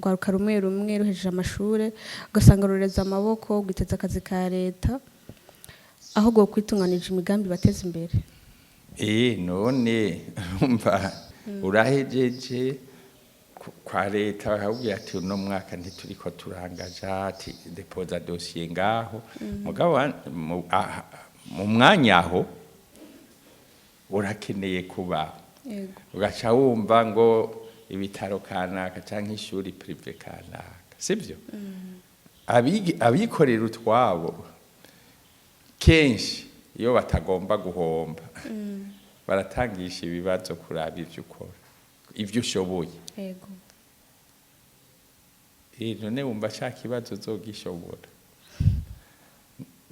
Urwaruka rumwe rumwe ruhejeje amashure, ugasanga rureza amaboko rwiteza akazi ka leta, aho kwitunganije imigambi bateza imbere. None urumva urahejeje kwa leta, bakakubwira ati: "Uno mwaka ntituriko turangaja," ati: "Déposa dossier ngaho." Mugabo mu mwanya aho urakeneye kubaho. Ugaca wumva ngo ibitaro kanaka canke ishuri privé kanaka, sivyo? Abikorera utwabo kenshi iyo batagomba guhomba baratangisha ibibazo kuraba ivyo ukora, ivyo ushoboye. None wumva ca kibazo uzogishobora?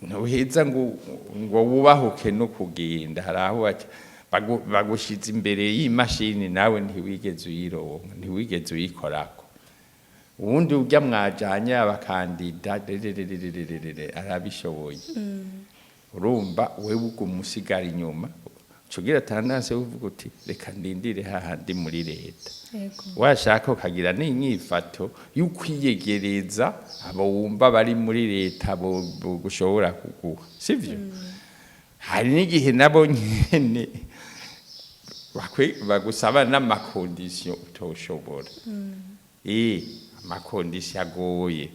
Ntuheza ngo wubahuke no kugenda. Hari aho bagushize imbere y'imashini, nawe ntiwigeze uyironka, ntiwigeze uyikorako. Uwundi urya mwajanye abakandida rererererere arabishoboye. Urumva wewe uguma usigara inyuma, ucugira tendance uvuga uti: "Reka ndindire hahandi muri leta." Washaka ukagira n'inyifato y'ukwiyegereza abo wumva bari muri leta bo gushobora kuguha, sivyo? Hari n'igihe nabo nyene bagusaba n'ama conditions utoshobora, ama conditions agoye.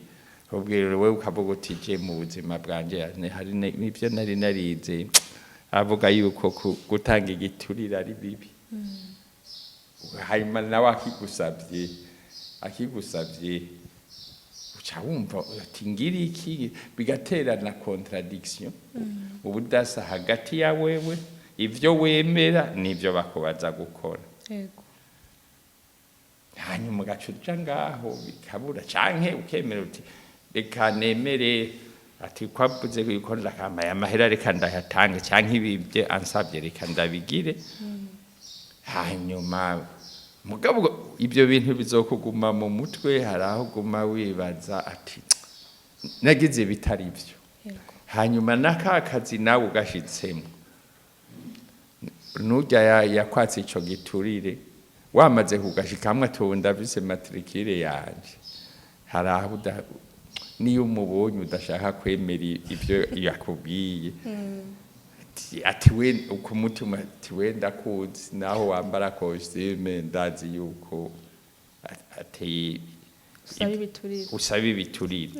Ubwira wewe ukavuga uti: "Je mu buzima bwanje hari n'ivyo nari narize, avuga yuko gutanga igiturire ari bibi." Hanyuma nawe akigusabye, uca wumva ati: "Ngira iki?" Bigatera na contradiction, ubudasa hagati ya wewe, ivyo wemera n'ivyo bakubaza gukora. Hanyuma ugaca uja ngaho bikabura, canke ukemera uti: "Reka nemere," ati: "Ko avuze yuko ndakampaye amahera, reka ndayatange, canke ibibye ansabye, reka ndabigire." Hanyuma mugabo ibyo bintu bizokuguma mu mutwe. Hari aho uguma wibaza ati: "Nagize bitari byo." Hanyuma n'aka kazi nawe ugashitsemo, nurya yakwatse ico giturire, wamaze kugashikamwe ati: "Ubu ndafise matricule yanje." Hari aho niyo umubonye udashaka kwemera ivyo yakubwiye, ati we ku mutima ati: "We ndakuzi, naho wambara costume ndazi yuko ateye." Usaba ibiturire. Usaba ibiturire.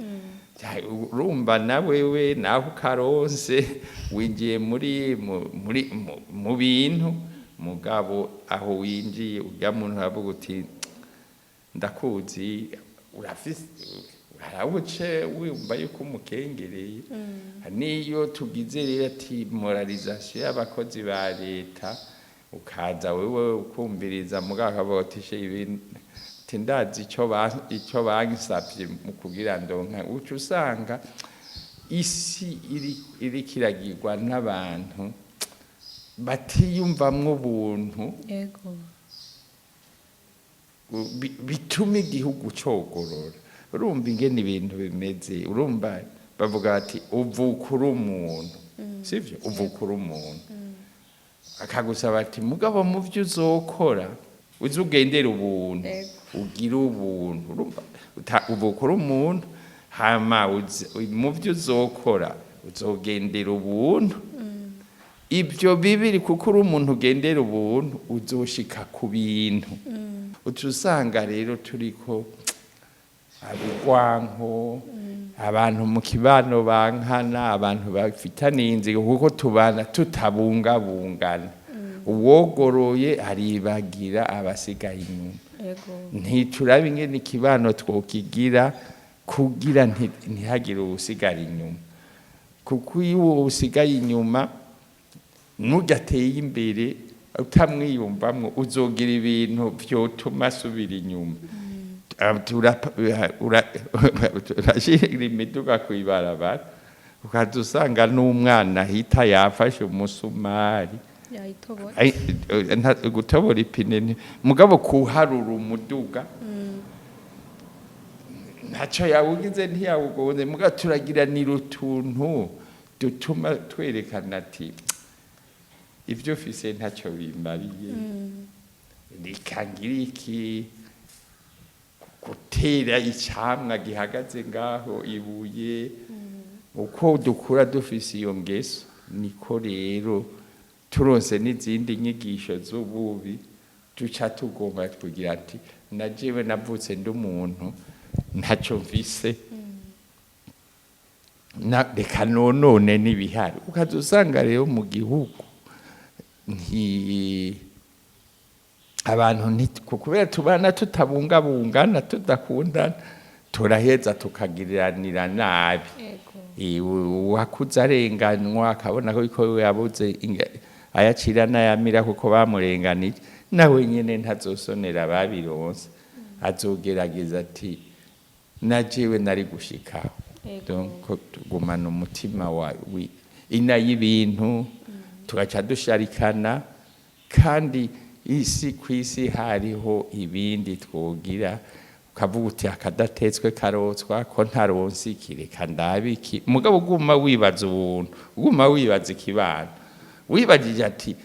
Urumva na wewe naho ukaronse, winjiye muri mu- muri mu- mu bintu, mugabo aho winjiye urya muntu aravuga uti: "Ndakuzi, urafise." Harawuce wumva yuko umukengereye. Niyo tugize rero ati moralisation y'abakozi ba leta, ukaza wewe ukumviriza, mugabo akavuga uti: "She ibi," ati: "Ndazi ico bansavye mu kugira ndonka." Uca usanga isi iriko iragirwa n'abantu batiyumvamwo ubuntu. Bituma igihugu cogorora. Urumva ingene ibintu bimeze? Urumva bavuga bati: "Uvuka uri umuntu," sivyo? Uvuka uri umuntu, akagusaba ati: "Mugabo mu vyo uzokora uze ugendere ubuntu." Ugire ubuntu. Urumva uvuka uri umuntu, hama mu vyo uzokora uzogendera ubuntu. Ibyo bibiri, kuko uri umuntu ugendera ubuntu, uzoshika ku bintu. Uca usanga rero turiko abugwanko, abantu mu kibano bankana, abantu bafitaniye inzigo, kuko tubana tutabungabungana. Uwogoroye aribagira abasigaye inyuma. Ntituraba ingene ikibano twokigira kugira ntihagire uwusigara inyuma, kuko iyo uwo usigaye inyuma nujya ateye imbere utamwiyumvamwo, uzogira ibintu vyotuma asubira inyuma. Turashira imiduga kw'ibarabara, ukaza usanga n'umwana ahita yafashe umusumari. Yayitobora. Ai, gutobora ipine mugabo kuharura umuduga ntacyo yawugize, ntiyawugonze. Mugabo turagiranira utuntu dutuma twerekana ati: "Ibyo ufise ntacyo bimariye, reka ngira iki." Gutera icamwa gihagaze ngaho ibuye. Uko dukura dufise iyo ngeso, niko rero turonse n'izindi nyigisho z'ububi, duca tugomba kugira ati: "Na jewe navutse ndi umuntu, ntaco mfise, na reka nonone n'ibihari." Ukaza usanga rero mu gihugu nti abantu kubera tubana tutabungabungana, tudakundana, turaheza tukagiriranira nabi. Uwakuze arenganywa, akabona ko ko yabuze ayacira n'ayamira kuko bamurenganije, nawe nyene ntazosonera ababironse, azogerageza ati: "Na jewe nari gushikaho." Donc tugumana umutima wa ina y'ibintu, tugaca dusharikana. Kandi isi ku isi hariho ibindi twogira, ukavuga uti: "Akadatetswe karotswa, ko ntaronse iki, reka ndabe iki." Mugabo uguma wibaza ubuntu, uguma wibaza ikibano, wibagije ati: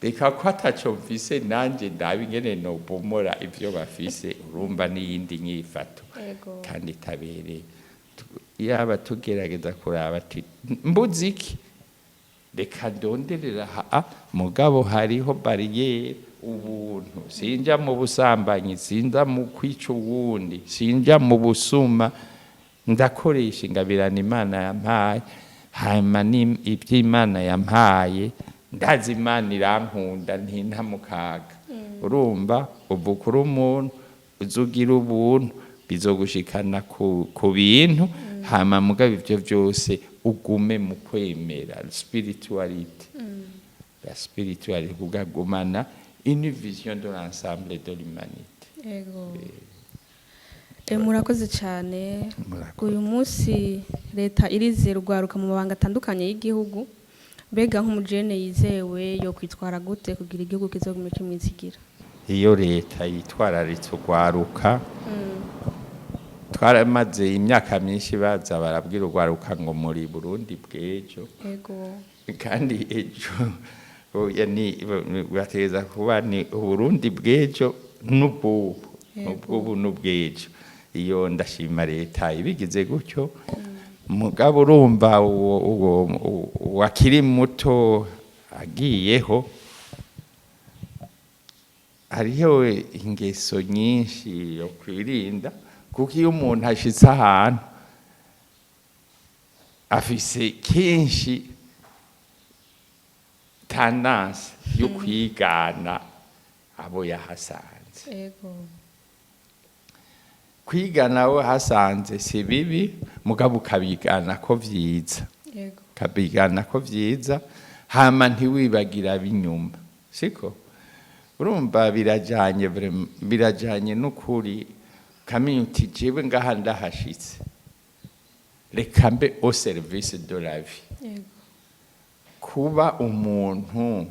"Reka ko ataco mfise, nanje ndabe ingene nobomora ivyo bafise." Urumva n'iyindi nyifato kandi itabereye. Yaba tugerageza kuraba ati: "Mbuze iki, reka ndonderera ha." Mugabo hariho barrière, ubuntu. Sinja mu busambanyi, sinja mu kwica uwundi, sinja mu busuma, ndakoresha ingabirano Imana yampaye. Hanyuma ibyo Imana yampaye, ndazi Imana irankunda, ntinta mu kaga. Urumva uvuka uri umuntu, uzugira ubuntu, bizogushikana ku bintu. Hama mugabo ivyo vyose ugume mu kwemera, spiritualité, la spiritualité, kugagumana une vision de l'ensemble de l'humanité. Ego. Murakoze cyane. Murakoze. Uyu munsi leta irizera urwaruka mu mabanga atandukanye y'igihugu. Mbega nk'umujene yizewe yo kwitwara gute kugira igihugu kizogume kimwizigira? Iyo leta yitwararitse urwaruka, twaramaze imyaka myinshi baza barabwira urwaruka ngo muri Burundi bw'ejo. Kandi ejo, oya, ni bategereza kuba ni Uburundi bw'ejo n'ubwubu, ubwubu n'ubw'ejo. Iyo ndashima leta ibigize gutyo. Mugabo urumva uwo wakiri muto agiyeho, hariho ingeso nyinshi yo kwirinda, kuko iyo umuntu ashitse ahantu afise kenshi tendance yo kwigana abo yahasanze. Kwigana abo hasanze si bibi, mugabo ukabigana ko vyiza, ukabigana ko vyiza, hama ntiwibagira ab'inyuma, siko? Urumva birajanye vraiment, birajanye n'ukuri. Ukamenya uti: "Jewe ngaha ndahashitse, reka mbe au service de la vie." Kuba umuntu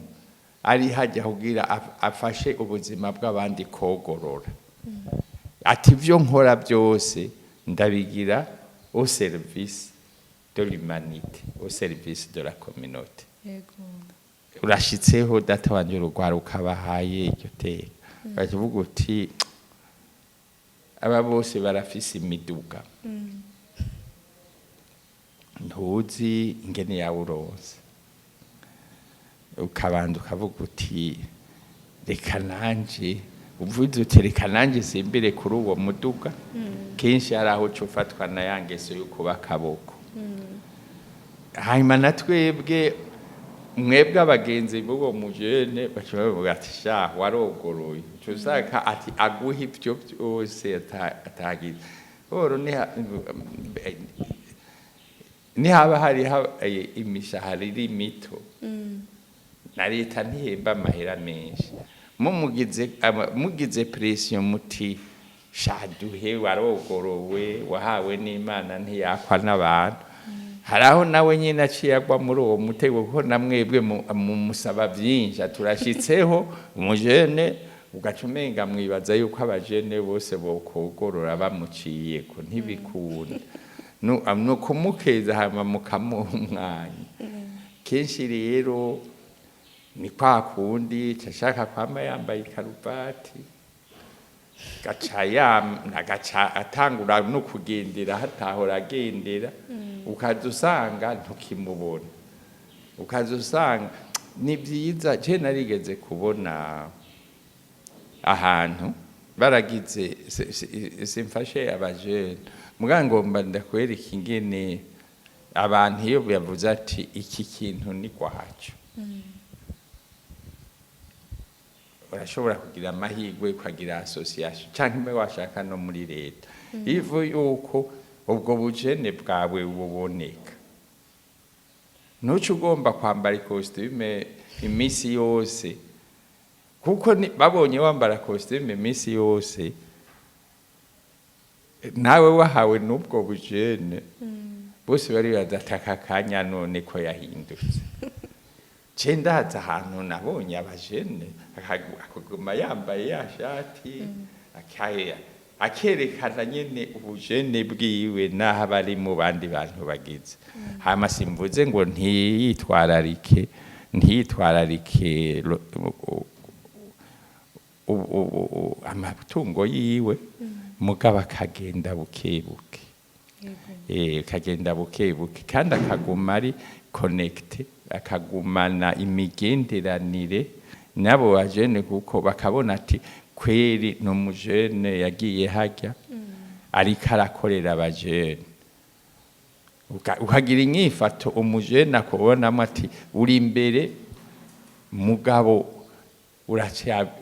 ari hajya kugira afashe ubuzima bw'abandi kogorora, ati: "Ibyo nkora byose ndabigira au service de l'humanité, au service de la communauté." Urashitseho, data wanje, urugwaruka bahaye iryo teka, uravuga uti: "Aba bose barafise imiduga." Ntuzi ingene yawuronse, ukabanza ukavuga uti: "Reka nanje", uvuze uti: "Reka nanje simbire kuri uwo muduga." Kenshi hari aho uca ufatwa na ya ngeso yo kuba akaboko. Hanyuma na twebwe, mwebwe abagenzi b'uwo mujene, baca bavuga ati: "Sha, warogoroye." Uca usanga ati aguha ibyo byose atagize oro. Nihaba hariho imishahara iri mito, na leta ntihemba amahera menshi, mumugize mugize pression muti: "Shaduhe, warogorowe, wahawe n'Imana, ntiyakwa n'abantu." Hari aho nawe nyine aciye agwa muri uwo mutego, kuko na mwebwe mumusaba byinshi. Turashitseho umujene, ugaca umenga mwibaza yuko abajene bose bokogorora bamuciye ko ntibikunda. No kumukeza, hama mukamuha umwanya. Kenshi rero ni kwa kundi ashaka kwama yambaye ikaruvati. Gaca ya agaca atangura no kugendera hatahora agendera, ukaza usanga ntukimubona, ukaza usanga ni byiza. Je narigeze kubona ahantu baragize simfashe abajene, muga ngomba ndakwereka ingene abantu iyo bavuze ati iki kintu ni kwacu, urashobora kugira amahirwe ukagira association canke mbe washaka no muri leta, ivu yuko ubwo bujene bwawe buboneka. Ntuce ugomba kwambara ikositime iminsi yose, kuko babonye wambara kositime iminsi yose, nawe wahawe n'ubwo bujene, bose bari badataka akanya none ko yahindutse. Je ndaza ahantu nabonye abajene akaguma yambaye ya shati, akerekana nyene ubujene bwiwe n'aho aba ari mu bandi bantu bagize. Hama simvuze ngo ntiyitwararike amatungo yiwe, mugabo akagenda buke buke, akagenda buke buke, kandi akaguma ari connecté, akagumana imigenderanire n'abo bajene, kuko bakabona ati kweri ni umujene yagiye hajya ariko arakorera abajene. Ukagira inyifato umujene akubonamo ati uri imbere, mugabo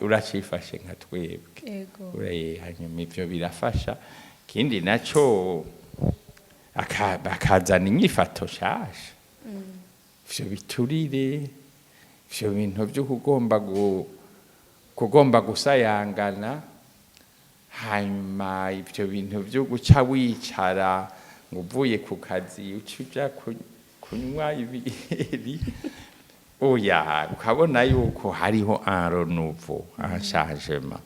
uracifashe nka twebwe. Hanyuma ivyo birafasha. Ikindi naco, bakazana inyifato shasha, ivyo biturire, ivyo bintu vyo kugomba gusayangana, hanyuma ivyo bintu vyo guca wicara ngo uvuye ku kazi uca uja kunywa ibiyeri, oya, ukabona yuko hariho un renouveau, un changement.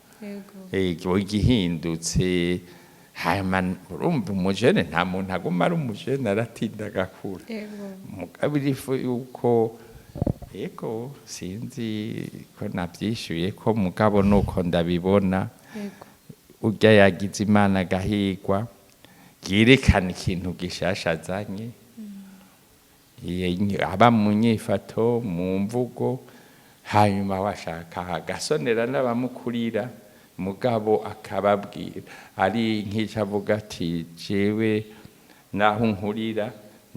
Ego, igihindutse. Hanyuma urumva umujene, nta muntu aguma ari umujene, aratinda agakura. Mugabo irifu yuko, ego, sinzi ko navyishuye ko, mugabo nuko ndabibona. Urya yagize Imana agahigwa, yerekana ikintu gishasha azanye, aba mu nyifato, mu mvugo, hanyuma washaka agasonera n'abamukurira, mugabo akababwira ari nk'icyo avuga ati jewe naho nkurira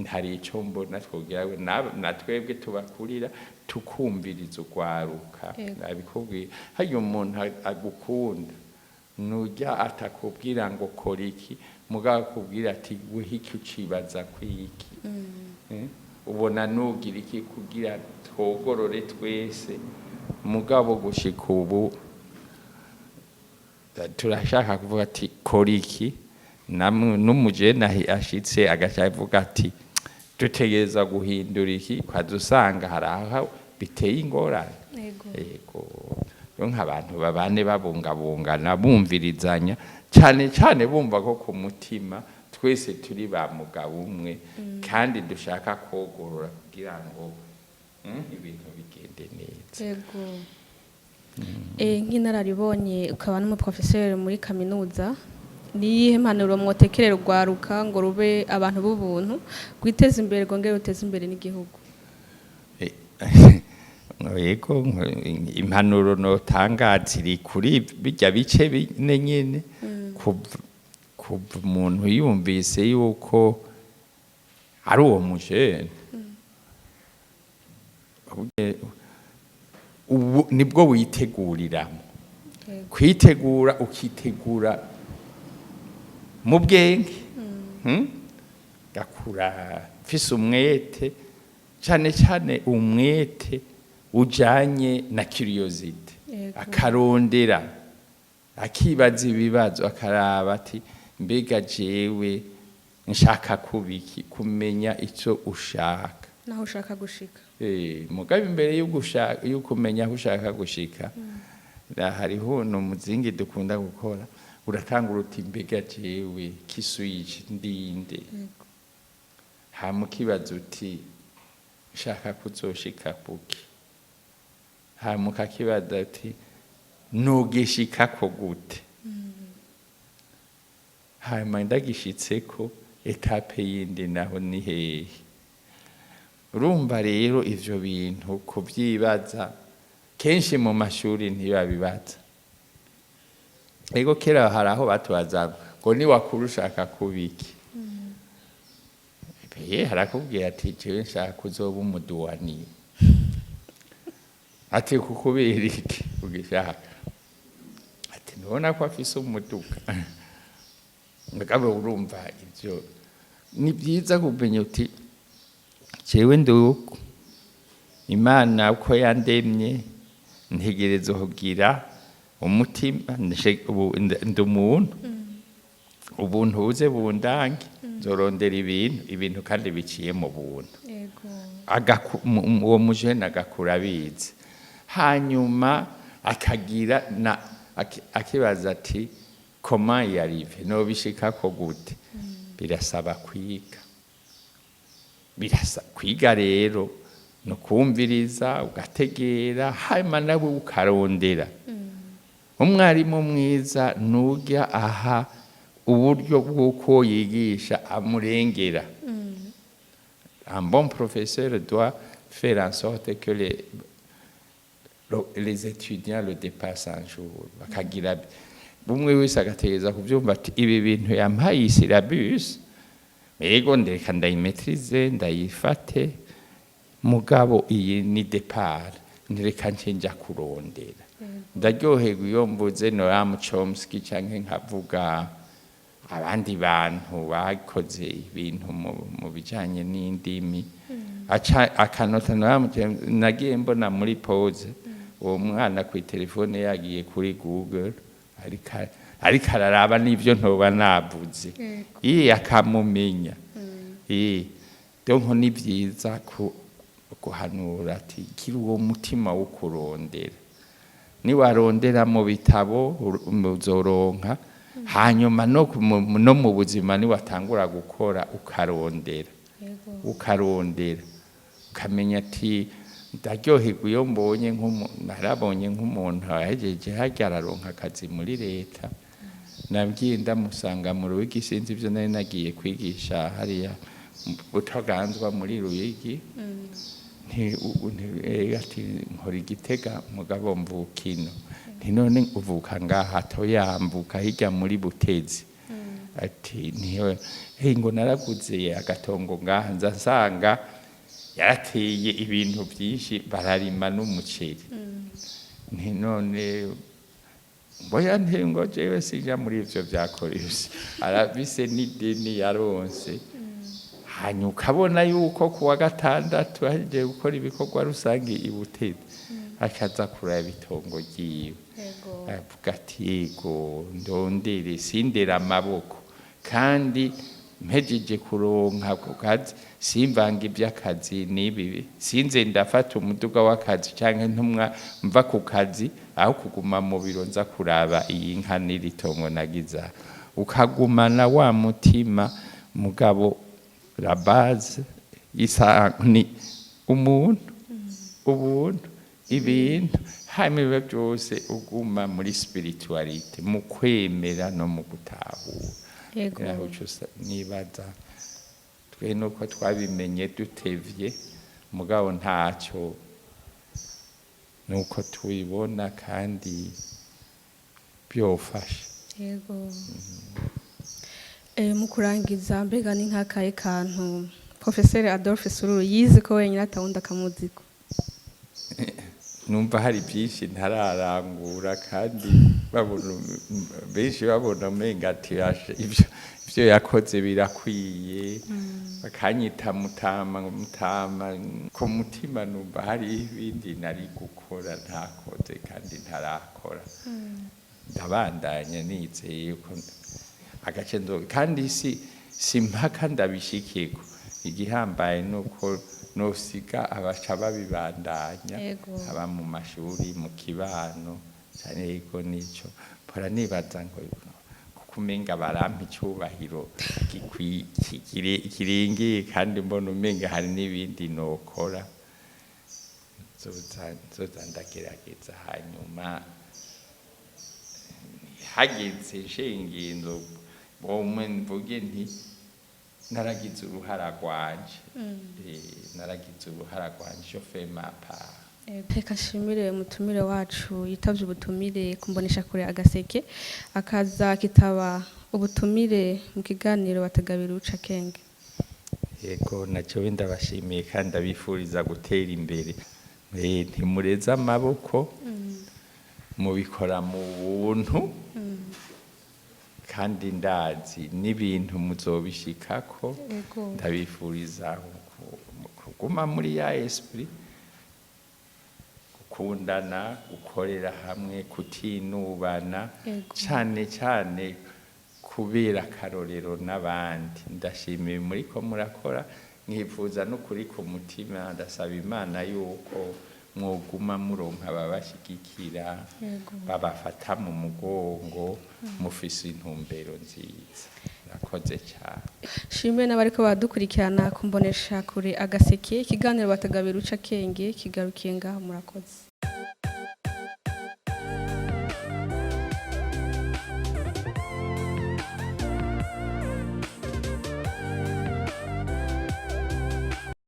hari icyo mbona twogira na twebwe tubakurira tukumviriza urwaruka. Nabikubwiye, harya umuntu agukunda nujya atakubwira ngo kora iki, mugabo akubwira ati weho iki ucibaza kwiki? Ubona nugira iki kugira twogorore twese? Mugabo gushika ubu turashaka kuvuga ati kora iki, n'umujene ashitse agaca avuga ati dutegereza guhindura iki, ukaza usanga hari aho biteye ingorane. Yego, rero nk'abantu babane babungabungana, bumvirizanya, cyane cyane bumva ko ku mutima twese turi ba mugabo umwe, kandi dushaka kogorora kugira ngo ibintu bigende neza. Yego. Nk'inararibonye ukaba n'umuprofeseri muri kaminuza, ni iyihe mpanuro mwotekerera urwaruka ngo rube abantu b'ubuntu, rwiteze imbere, rwongere ruteze imbere n'igihugu? Yego, impanuro notanga ziri kuri bijya bice bine nyene. Kuva umuntu yumvise yuko ari uwo mujene, ubu nibwo witeguriramo. Kwitegura, ukitegura mu bwenge, Gakura mfise umwete, cyane cyane umwete ujanye na curiosité. Akarondera, akibaza ibibazo, akaraba ati mbega jewe nshaka kubiki, kumenya icyo ushaka naho ushaka gushika. Mugabe imbere yo gushaka, yo kumenya aho ushaka gushika, hariho n'umuzingi dukunda gukora. Uratangura uti mbega jewe qui suis-je, ndinde? Hama ukibaza uti nshaka kuzoshika kuki? Hama ukakibaza uti nogishikako gute? Hanyuma ndagishitseko, étape yindi naho ni hehe? Urumva rero, ivyo bintu kuvyibaza kenshi mu mashuri ntibabibaza. Ego, kera hari aho batubaza ngo: "Niwakura ushaka kuba iki?" Ye, harakubwira ati: "Jewe nshaka kuzoba umuduwani." Ati: "Kukubera iki ugishaka?" Ati: "Ntubona ko afise umuduga?" Mugabo urumva, ivyo ni byiza kumenya uti: "Jewe nduko Imana uko yandemye, ntegerezwa kugira umutima, ndi umuntu, ubuntu buze bundange, nzorondera ibintu kandi biciye mu buntu." Uwo mujene agakura abizi, hanyuma akagira na akibaza ati: "Comment y arriver? Nobishikako gute?" Birasaba kwiga, birasa kwiga rero no kumviriza, ugategera, hanyuma nawe ukarondera. Umwarimu mwiza nujya aha uburyo bw'uko yigisha amurengera. Un bon professeur doit faire en sorte que les étudiants le dépassent un jour, bakagira bumwe wese agategereza kubyumva ati: "Ibi bintu yampaye iyi syllabus, yego, ndeka ndayimaîtrise, ndayifate, mugabo iyi ni départ, ntireka nce nja kurondera." Ndaryoherwa iyo mvuze Noam Chomsky canke nkavuga abandi bantu bakoze ibintu mu bijanye n'indimi. Aca akanota Noam Chomsky, nagiye mbona muri pause uwo mwana ku telefone yagiye kuri Google, ariko araraba n'ivyo ntoba navuze, iye akamumenya. Donc ni byiza ku guhanura ati: "Gira uwo mutima wo kurondera. Niwarondera mu bitabo uzoronka, hanyuma no mu buzima niwatangura gukora ukarondera, ukarondera, ukamenya." Ati ndaryoherwa iyo mbonye narabonye nk'umuntu yahejeje harya araronka akazi muri leta. Nabwiye ndamusanga mu Ruyigi, sinzi ibyo nari nagiye kwigisha hariya Butaganzwa muri Ruyigi. Ati: "Nkora igitega, mugabo mvuka ino." Nti: "None uvuka ngaha?" "Toya, mvuka hirya muri Butezi." Ati: "Niyo ngo naraguze agatongo ngaha, nza nsanga yarateye ibintu byinshi, bararima n'umuceri." Nti: "None mboya?" Nti: "Ngo jewe sinja muri ivyo vya corruption." Arabise n'ideni yaronse. Hanyuma ukabona yuko kuwa gatandatu ahejeje gukora ibikorwa rusange i Butezi, akaza kuraba itongo ryiwe, avuga ati: "Yego, ndondere, sindera amaboko, kandi mpejeje kuronka ako kazi simvanga iby'akazi n'ibi, sinze ndafata umuduga w'akazi canke ntumwa mva ku kazi, aho kuguma mu biro nza kuraba iyi nka n'iri tongo nagiza." Ukagumana wa mutima, mugabo la base isa ni umuntu, ubuntu, ibintu, hanyuma biba byose uguma muri spiritualité, mu kwemera no mu gutahura. Naho uca nibaza twe nuko twabimenye dutevye, mugabo ntacyo, nuko tubibona kandi byofasha. Yego. Mu kurangiza, mbega ni nk'akahe kantu Professeur Adolphe Sururu yize ko wenyine atawundi akamuziko? Numva hari byinshi ntararangura, kandi babona, benshi babona umenga ati: "Ashe, ivyo yakoze birakwiye," bakanyita mutama, mutama. Ku mutima numva hari ibindi nari gukora ntakoze kandi ntarakora. Ndabandanya nizeye ko agace ndo kandi si mpaka ndabishikirwa. Igihambaye nuko nosiga abaca babibandanya, aba mu mashuri, mu kibano cyane. Yego, nico mpora nibaza ngo kuko umenga barampa icyubahiro kirengeye, kandi mbona umenga hari n'ibindi nokora. Nzoza ndagerageza, hanyuma hageze nshinga inzu. Bomwe mvuge nti naragize uruhara rwanje. Naragize uruhara rwanje, je fais ma part. Reka nshimire umutumire wacu yitavye ubutumire kumbonesha kure Agaseke, akaza kitaba ubutumire mu kiganiro Bategabira Uca Kenge. Yego, nacyo ndabashimiye kandi ndabifuriza gutera imbere. Ntimureze amaboko, mubikora mu buntu, kandi ndazi n'ibintu muzobishikako. Ndabifuriza kuguma muri ya esprit, gukundana, gukorera hamwe, kutinubana, cane cane kubera akarorero n'abandi. Ndashimiye muri ko murakora, nkifuza n'ukuri ku mutima, ndasaba Imana yuko mwoguma muronka ababashigikira, babafata mu mugongo, mufise intumbero nziza. Murakoze cyane. Shimwe n'abariko badukurikirana kumbonesha kure Agaseke. Ikiganiro Bategabira Uca Kenge kigarukiye ngaho. Murakoze.